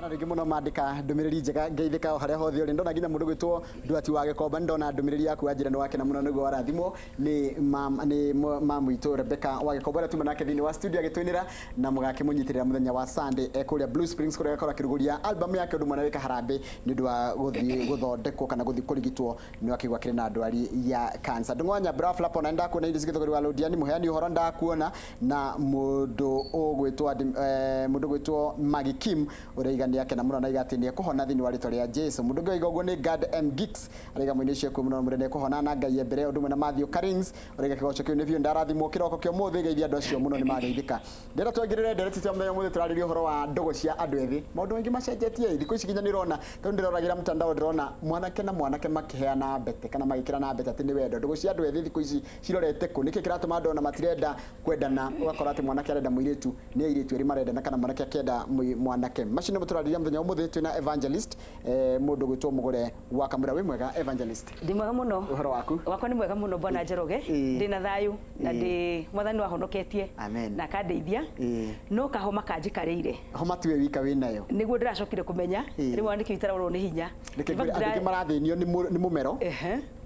Ndona rĩngĩ mũno mandĩka ndũmĩrĩri njega, ngeithĩka o harĩa hothe ũrĩ. Ndona nginya mũndũ gwĩtwo Nduati wa Gĩkomba, nĩndona ndũmĩrĩri yaku wanjĩra nĩ wakena mũno nĩguo warathimwo nĩ nĩ mamu witũ Rebecca wa Gĩkomba, ũrĩa tuma nake thĩinĩ wa studio agĩtũinĩra, na mũgakĩmũnyitĩrĩra mũthenya wa Sunday e kũrĩa Blue Springs, kũrĩa agakorwo akĩrugũria album yake, ũndũ mwana wĩka harambĩ nĩ ũndũ wa gũthiĩ gũthondekwo kana gũthiĩ kũrigitwo nĩ wakĩigua akĩrĩ na ndwari ya cancer. Ndung'wa Nyambura wa Flap, ona nĩndakuona. Indo cigĩthogori wa Lodiani mũheani ũhoro, ndakuona. Na mũndũ ũgwĩtwo Maggie Kim ũraiga nĩ akena mũno na aiga atĩ nĩ ekũhona thĩinĩ wa rĩtwa rĩa Jesu. Mũndũ ũngĩ waiga ũguo nĩ Gad M Geeks, araiga mũini ũcio ekuo mũno mũrĩ nĩ ekũhona na Ngai mbere. Ũndũ ũmwe na Matthew Karins ũraiga kĩgoco kĩu nĩ biũ, ndarathimwo kĩroko kĩa ũmũthĩ, geithia andũ acio mũno, nĩ mageithĩka. Ndĩrenda twangĩrĩre ndereti cia mũthenya ũmũthĩ. Tũrarĩria ũhoro wa ndũgũ cia andũ ethĩ, maũndũ maingĩ macenjetie thikũ ici. Nginya nĩ ũrona tondũ ndĩroragĩra mtandao, ndĩrona mwanake na mwanake makĩheana mbete kana magĩkĩrana mbete atĩ nĩ wendo. Ndũgũ cia andũ ethĩ thikũ ici cirorete kũ? Nĩkĩ kĩratũma andũ ona matirenda kwendana, ũgakora atĩ mwanake arenda mũirĩtu, nĩ airĩtu erĩ marendana, kana mwanake akĩenda mwanake? Macio nĩmo tũrarĩria mũthenya ũmũthĩ. Twĩna evangelist, mũndũ gwĩtwo Mũgũre wa Kamũra. Wĩ mwega, evangelist? Ndĩ mwega mũno. Ũhoro waku? Wakwa nĩ mwega mũno, bwana Njoroge. Ndĩ na thayũ na ndĩ mwathani wahonoketie Amen. na akandeithia, no kahoma kanjikarĩire. Homa tiwe wika wĩnayo. Nĩguo ndĩracokire kũmenya. Rĩu ona nĩkĩo itarorwo nĩ hinya. Reke In fact, ngwĩre, andũ aingĩ marathĩnio nĩ mũmero.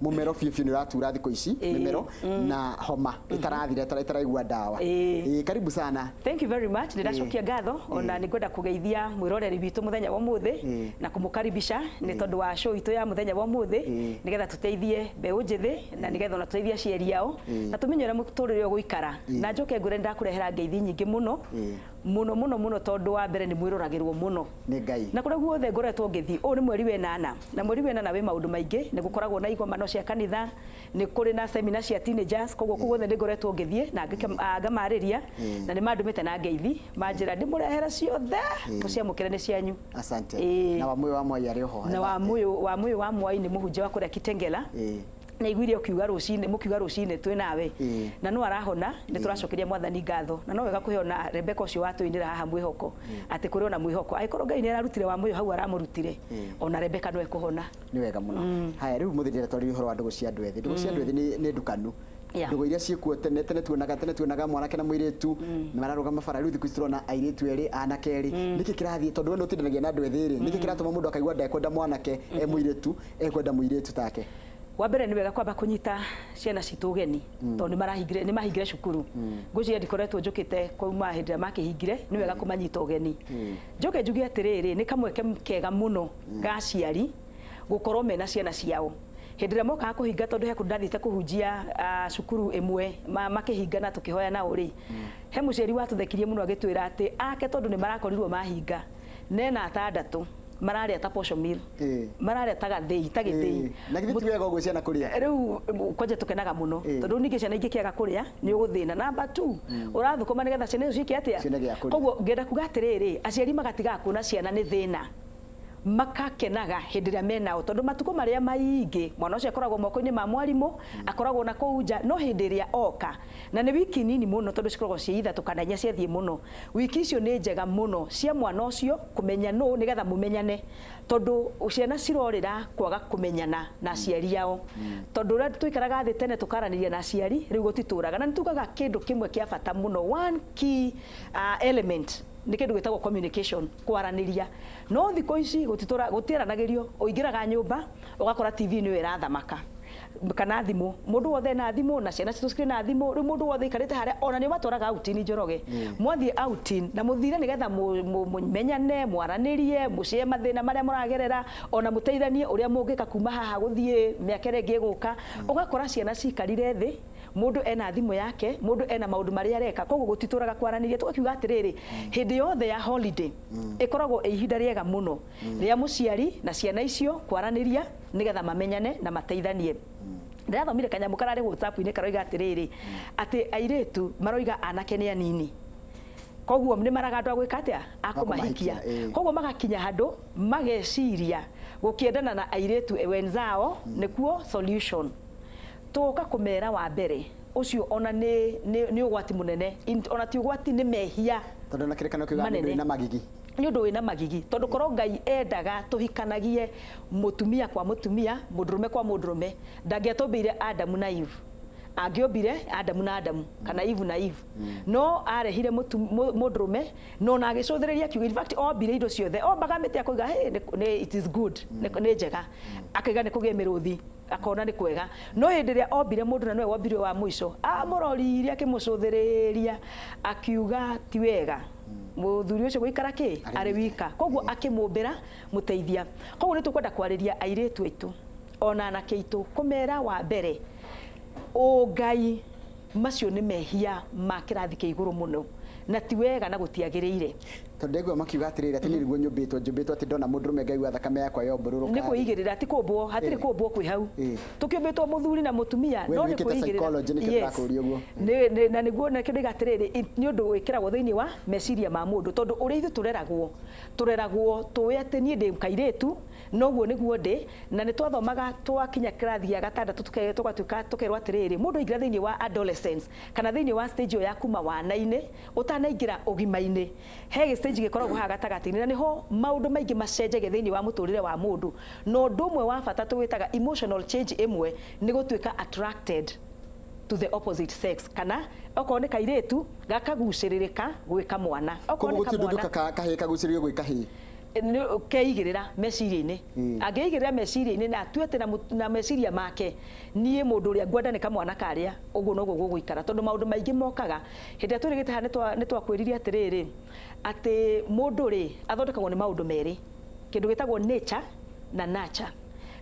Mũmero biũ biũ nĩ ũratura thikũ ici. Mĩmero na homa ĩtarathira, ĩtaraigua ndawa. Ĩĩ, karibu sana. Thank you very much. Ndĩracokia ngatho, ona nĩ ngwenda kũgeithia mwĩroreri witũ mũthenya wa ũmũthĩ na kũmũkaribisha nĩ tondũ wa show itũ ya mũthenya wa ũmũthĩ, nĩgetha tũteithie mbeũ njĩthĩ na nĩgetha ona tũteithie aciari ao na tũmenye ũrĩa mũtũrĩre ũgũikara. Na njoke ngwĩre nĩndakũrehera ngeithi nyingĩ mũno mũno mũno mũno, tondũ wa mbere nĩ mwĩroragĩrwo mũno. Nĩ Ngai. Na kũrĩa guothe ngoretwo ngĩthiĩ, ũyũ nĩ mweri wa ĩnana, na mweri wa ĩnana wĩ maũndũ maingĩ. Nĩ gũkoragwo na igomano cia kanitha, nĩ kũrĩ na seminar cia teenagers, koguo kũu guothe nĩ ngoretwo ngĩthiĩ na ngamarĩria, na nĩ mandũmĩte na ngeithi, manjĩra ndĩmũrehere ciothe, mũciamũkĩre nĩ cianyu. Asante. Ĩĩ. Na Wamũyũ wa Mwai arĩ oho. Na wa Wamũyũ wa Mwai nĩ mũhunjia wa kũrĩa Kitengela. Naiguire ũkiuga rũcinĩ, mũkiuga rũcinĩ twĩ nawe, na no arahona, nĩ tũracokeria mwathani ngatho. Na no wega kũhe ona Rebecca ũcio watũinĩra haha mwĩhoko atĩ kũrĩ ona mwĩhoko, angĩkorwo Ngai nĩ ararutire Wamũyũ hau aramũrutire, ona Rebecca no ekũhona. Nĩ wega mũno. Haya, rĩu mũthĩ ndĩrenda twarĩrie ũhoro wa ndũgũ cia andũ ethĩ. Ndũgũ cia andũ ethĩ nĩ ndukanu. Ndũgũ iria ciĩkuo tene tene, tuonaga mwanake na mũirĩtu nĩ mararũgama bara. Rĩu thikũ ici tũrona airĩtu erĩ, anake erĩ. Nĩkĩ kĩrathiĩ? Tondũ we nĩ ũtindanagia na andũ ethĩ rĩ, nĩkĩ kĩratũma mũndũ akaigua ndekwenda mwanake e mũirĩtu, ekwenda mũirĩtu take? Wa mbere, nĩ wega kwamba kũnyita ciana citũ ũgeni, tondũ nĩ mahingire cukuru. Ngwĩciria ndikoretwo njũkĩte kuma hĩndĩ ĩrĩa makĩhingire. Nĩ wega kũmanyita ũgeni. Njoke njuge atĩrĩrĩ, nĩ kamweke kega mũno ga aciari gũkorwo mena ciana ciao hĩndĩ ĩrĩa mokaga kũhinga, tondũ he kũndũ ndathiĩte kũhunjia, cukuru ĩmwe makĩhinga na tũkĩhoya nao rĩ, he mũciari watũthekirie mũno agĩtwĩra atĩ ake, tondũ nĩ marakorirwo mahinga nena atandatũ, mararĩa ta posho meal, mararĩa ta gathĩi, ta gĩthĩi. Na githĩ ti wega ũguo ciana kũrĩa? Rĩu kwanja tũkenaga mũno, tondũ ningĩ ciana ingĩkĩaga kũrĩa nĩ ũgũthĩna. Namba 2, ũrathũkũma nĩgetha ciana icio ciĩke atĩa? Cione gĩa kũrĩa. Koguo ngenda kuga atĩrĩrĩ, aciari magatigaga kuona ciana nĩ thĩna, makakenaga hĩndĩ ĩrĩa menao, tondũ matukũ marĩa maingĩ mwana ũcio akoragwo moko-inĩ ma mwarimũ, akoragwo na kũu nja. No hĩndĩ ĩrĩa oka, na nĩ wiki nini mũno, tondũ cikoragwo ciĩ 3 kana 4 ciathiĩ mũno, wiki icio nĩ njega mũno cia mwana ũcio kũmenya nũ, nĩgetha mũmenyane, tondũ ciana cirorĩra kwaga kũmenyana na aciari ao, tondũ ũrĩa tũikaraga thĩ tene tũkaranĩria na aciari, rĩu gũtitũraga. Na nĩ tugaga kĩndũ kĩmwe kĩa bata mũno, one key element, nĩ kĩndũ gĩtagwo communication, kwaranĩria. No thikũ ici gũtitũra, gũtiaranagĩrio. Ũingĩraga nyũmba ũgakora TV nĩyo ĩrathamaka kana thimũ. Mũndũ wothe na thimũ, na ciana citũ cikĩrĩ na thimũ. Rĩu mũndũ wothe aikarĩte harĩa, ona nĩ ũmatwaraga outing. Njoroge, mwathiĩ outing na mũthire nĩgetha mũmenyane, mwaranĩrie, mũcĩe mathĩna marĩa mũragerera, ona mũteithanie ũrĩa mũngĩka kuma haha gũthiĩ mĩaka ĩrĩa ĩngĩ ĩgũka. Ũgakora ciana cikarire thĩ, mũndũ ena thimũ yake, mũndũ ena maũndũ marĩa areka, koguo gũtitũraga kwaranĩria. Tũgakiuga atĩrĩrĩ, hĩndĩ yothe ya holiday ĩkoragwo ĩ ihinda rĩega mũno rĩa mũciari na ciana icio kwaranĩria, nĩgetha mamenyane na mateithanie. Ndĩrathomire kanyamũ kararĩ WhatsApp-inĩ karoiga atĩrĩrĩ, atĩ airĩtu maroiga anake nĩ anini, koguo nĩ maraga andũ a gwĩka atĩa, a kũmahikia. Kũmahikia. Koguo magakinya handũ mageciria gũkĩendana na airĩtu wenzao nĩkuo solution. Tũgoka kũmera wa mbere ũcio ona nĩ ũgwati mũnene. Ona ti ũgwati, nĩ mehia Tondũ na kĩrĩkanĩro kiugaga nĩ ũndũ manene. Wĩna magigi. Nĩ ũndũ wĩna magigi, tondũ korwo Ngai endaga tũhikanagie mũtumia kwa mũtumia, mũndũrũme kwa mũndũrũme, ndangĩatũmbĩire Adamu na Eve. Angĩombire Adamu na Adamu kana Eve na Eve, no arehire mũndũrũme no na agĩcũthĩrĩria akiuga, in fact ombire indo ciothe, ombaga mĩtĩ akauga, "Hey, it is good, nĩ njega." Akaiga nĩ kũgĩe mĩrũthi, akona nĩ kwega. No hĩndĩ ĩrĩa ombire mũndũ, na nĩwe wombire wa mũico, amũroririe, akĩmũcũthĩrĩria, akiuga ti wega mũthuri ũcio gũikara kĩ arĩ wika, koguo akĩmũmbĩra mũteithia. Koguo nĩ tũkwenda kwarĩria airĩtu aitũ ona anake aitũ, kũmera wa mbere ũngai macio nĩ mehia ma kĩrathi kĩa igũrũ mũno na ti wega na gũtiagĩrĩire. Tondũ ndaigua makiuga atĩrĩrĩ, atĩ niĩ nĩguo nyũmbĩtwo, njũmbĩtwo atĩ ndona mũndũrũme ngaigua thakame yakwa yombũrũrũka. Nĩ kwĩigĩrĩra, ti kũmbwo, hatirĩ kũmbwo kwĩ hau. Tũkĩũmbĩtwo mũthuri na mũtumia. We no nĩ nĩwĩkĩte kwĩigĩrĩra. Psychology, nĩkĩo ndĩrakũũria ũguo. Na nĩguo nakĩo ndĩga atĩrĩrĩ, nĩ ũndũ wĩkĩragwo thĩinĩ wa meciria ma mũndũ, tondũ ũrĩa ithuĩ tũreragwo tũĩ atĩ niĩ ndĩ kairĩtu, noguo nĩguo ndĩ. Na nĩ twathomaga twakinya kĩrathi gĩa gatandatũ, tũgatuĩka tũkerwo atĩrĩrĩ, mũndũ aingĩra thĩinĩ wa adolescence kana thĩinĩ wa stage ĩyo ya kuma wana-inĩ ũtanaingĩra ũgima-inĩ, he gĩ stage gĩkoragwo haha gatagatĩ-inĩ, na nĩho maũndũ maingĩ macenjagia thĩinĩ wa mũtũrĩre wa mũndũ. Na ũndũ ũmwe wa bata tũwĩtaga emotional change ĩmwe nĩ gũtuĩka attracted to the opposite sex, kana okorwo nĩ kairĩtu gakagucĩrĩrĩka gwĩ mwana, okorwo Koguo nĩ gũtirĩ ũndũ kamwana. kahĩĩ kagucĩrĩrio gwĩ kahĩĩ? Nĩ keigĩrĩra meciria-inĩ. Angĩigĩrĩra meciria-inĩ na atue atĩ na meciria make, niĩ mũndũ ũrĩa ngwenda nĩ kamwana karĩa, ũguo noguo gũgũikara, tondũ maũndũ maingĩ mokaga hĩndĩ ĩrĩa twĩrĩgĩte haha. Nĩ twakwĩrire atĩrĩrĩ, atĩ mũndũ rĩ athondekagwo nĩ maũndũ merĩ, kĩndũ gĩtagwo nature na nurture.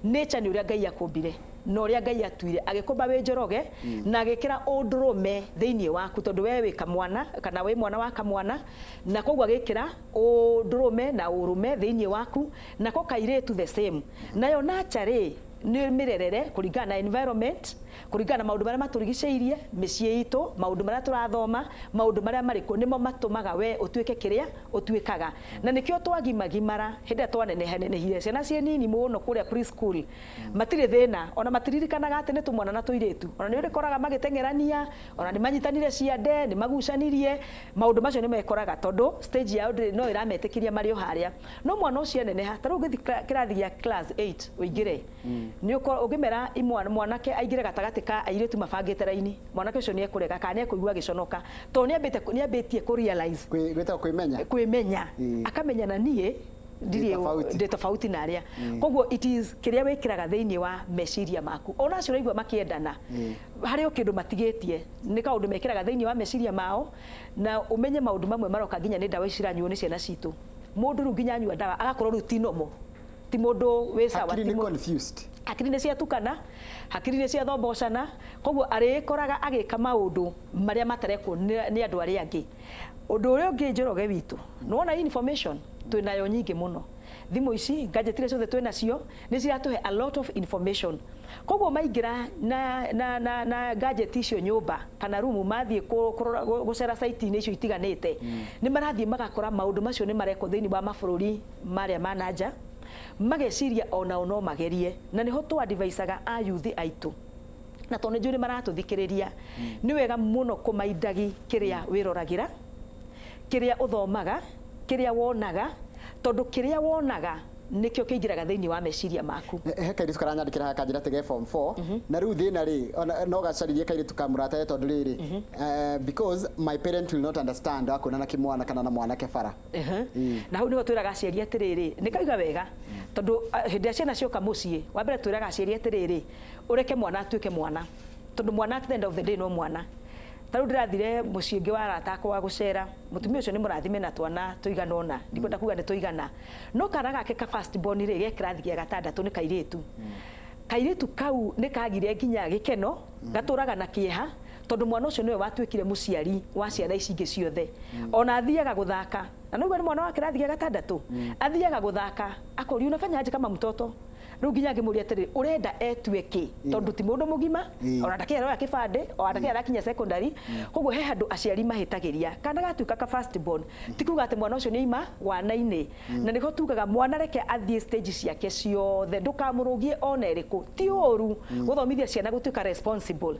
Nature nĩ ũrĩa Ngai akũmbire na ũrĩa Ngai atuire, agĩkũmba wĩ Njoroge na agĩkĩra ũndũrũme thĩinĩ waku, tondũ we wĩ kamwana kana wĩ mwana wa kamwana, na koguo agĩkĩra ũndũrũme na ũrũme thĩinĩ waku, nako kairĩtu the same. Nayo nurture rĩ, nĩ mĩrerere kũringana na environment, kũringana na maũndũ marĩa matũrigicĩirie, mĩciĩ itũ, maũndũ marĩa tũrathoma, maũndũ marĩa marĩ kuo, nĩmo matũmaga we ũtuĩke kĩrĩa ũtuĩkaga. Na nĩkĩo twagimagimara, hĩndĩ ĩrĩa twanenehanenehire ciana ciĩ nini mũno kũrĩa preschool, matirĩ thĩna, ona matiririkanaga atĩ nĩ tũmwana na tũirĩtu. Ona nĩ ũrĩkoraga magĩteng'erania, ona nĩ manyitanire ciande, nĩ magucanirie, maũndũ macio nĩ mekoraga tondũ stage yao ndĩrĩ no ĩrametĩkĩria marĩ o harĩa. No mwana ũcio aneneha, ta rĩu ũngĩthiĩ kĩrathi gĩa class 8 ũingĩre, nĩ ũngĩmera imwana mwanake aingĩre gatagatĩ ka airĩtu mabangĩte raini, mwanake ũcio nĩ ekũrega kana nĩ ekũigua agĩconoka, tondũ nĩ ambĩtie kũ realize. Gwĩtagwo kwĩmenya. Kwĩmenya. Akamenya na niĩ ndirĩ tofauti. Ndĩ tofauti na arĩa. Koguo it is kĩrĩa wĩkĩraga thĩinĩ wa meciria maku. Ona acio ũraigua makĩendana, harĩ o kĩndũ matigĩtie, nĩ kaũndũ mekĩraga thĩinĩ wa meciria mao. Na ũmenye maũndũ mamwe maroka nginya nĩ ndawa ici ciranyuo nĩ ciana citũ. Mũndũ rĩu nginya anyua ndawa agakorwo rĩu ti normal, ti mũndũ wĩ sawa. Hakiri ti nĩ confused. Hakiri nĩ ciatukana, hakiri nĩ ciathombocana, koguo arĩkoraga agĩka maũndũ marĩa matarekwo nĩ andũ arĩa angĩ. Ũndũ ũrĩa ũngĩ, Njoroge witũ, nĩwona information twĩnayo nyingĩ mũno. Thimũ ici, gadget iria ciothe twĩnacio nĩ ciratũhe a lot of information. Koguo maingĩra na gadget icio nyũmba kana rumu, mathiĩ kũrora, gũcera site-inĩ icio itiganĩte, nĩ marathiĩ magakora maũndũ macio nĩ marekwo thĩinĩ wa mabũrũri marĩa ma nanja, mageciria onao no magerie. Na nĩho tũ-advisaga ayuthi aitũ, na tondũ nĩ njũĩ nĩ maratũthikĩrĩria, nĩ wega mũno kũmaindagi kĩrĩa wĩroragĩra, kĩrĩa ũthomaga, kĩrĩa wonaga, tondũ kĩrĩa wonaga nĩkĩo kĩingĩraga thĩinĩ wa meciria maku. He kairĩtu karanyandĩkĩra haha kanjĩra atĩ ge form 4, na rĩu thĩna rĩ, ona no gacaririe kairĩtu ka mũratawe, tondũ rĩrĩ, because my parent will not understand wakuona na kĩmwana kana na mwanake bara. Na hau nĩho twĩraga aciari atĩrĩrĩ, nĩ kauga wega, tondũ hĩndĩ ĩrĩa ciana cioka mũciĩ, wa mbere twĩraga aciari atĩrĩrĩ, ũreke mwana atuĩke mwana, tondũ mwana at the end of the day no mwana. Ta rĩu ndĩrathire mũciĩ ũngĩ wa arata akwa gũcera, mũtumia ũcio nĩ mũrathime na twana tũigana ũna, ndikwenda kuga nĩ tũigana, no kana gake ka first born rĩ, ge kĩrathi gĩa gatandatũ, nĩ kairĩtu. Kairĩtu kau nĩ kagire nginya gĩkeno, gatũraga na kĩeha, tondũ mwana ũcio nĩwe watuĩkire mũciari wa ciana ici ingĩ ciothe. Ona athiaga gũthaka, na nĩguo nĩ mwana wa kĩrathi gĩa gatandatũ, athiaga gũthaka akorio, "Unafanya aje kama mtoto?" Rĩu nginya ngĩmũria atĩrĩ, ũrenda etue kĩ, tondũ ti mũndũ mũgima, ona ndakĩrĩ aroya kĩbandĩ, ona ndakĩrĩ arakinya secondary. Koguo he handũ aciari mahĩtagĩria. Kana gatuĩka ka first born, ti kuga atĩ mwana ũcio nĩ aima wana-inĩ. Na nĩho tugaga mwana reke athiĩ stage ciake ciothe, ndũkamũrũgie ona ĩrĩkũ. Ti ũru gũthomithia ciana gũtuĩka responsible.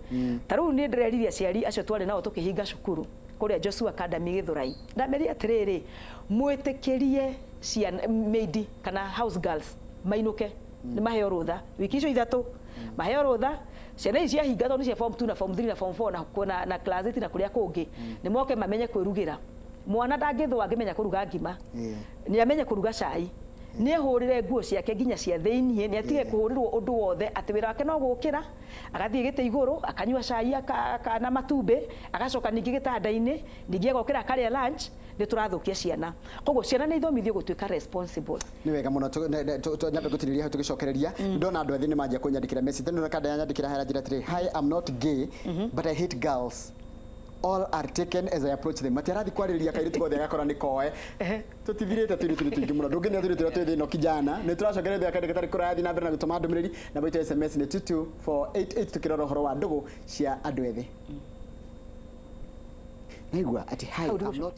Ta rĩu niĩ ndĩreririe aciari acio twarĩ nao tũkĩhinga cukuru kũrĩa Joshua Academy Gĩthũrai, ndameria atĩrĩrĩ, mwĩtĩkĩrie ciana maid kana house girls mainũke, nĩ maheo rũtha wiki icio 3. Maheo rũtha ciana ici ciahinga, tondũ nĩ cia form 2 na form 3 na form 4 na class 8 na kũrĩa kũngĩ, nĩ moke mamenye kwĩrugĩra. Mwana ndangĩthũa angĩmenya kũruga ngima, nĩ amenye kũruga cai, nĩ ehũrĩre nguo ciake nginya cia thĩiniĩ, nĩ atige kũhũrĩrwo ũndũ wothe atĩ wĩra wake no gũkĩra, agathiĩ gĩtĩ igũrũ, akanyua cai na matumbĩ, agacoka ningĩ gĩtanda-inĩ, ningĩ agokĩra akarĩa lunch. Nĩ tũrathũkia ciana. Koguo ciana nĩ ithomithio gũtuĩka responsible. Nĩ wega mũno. Nyambe gũtinĩria hau tũgĩcokereria. Ndona andũ ethĩ nĩ manjia kũnyandĩkĩra message. Ndona kanda yanyandĩkĩra hera njĩra atĩrĩ, "Hi, I'm not gay, but I hate girls. All are taken as I approach them." Matiarathi kwarĩrĩria kairĩtu gothe agakora nĩ koe. Tũtithirĩte tũirĩtu nĩ tũingĩ mũno. Ndũngĩnĩa tũirĩtu ũrĩa twĩ thĩ ĩno kijana. Nĩ tũracokereria kahinda gatarĩ kũrathiĩ na mbere na gũtũma ndũmĩrĩri. Namba itũ ya SMS nĩ 22488, tũkĩrora ũhoro wa ndũgũ cia andũ ethĩ. Naigua atĩ, "Hi, I'm not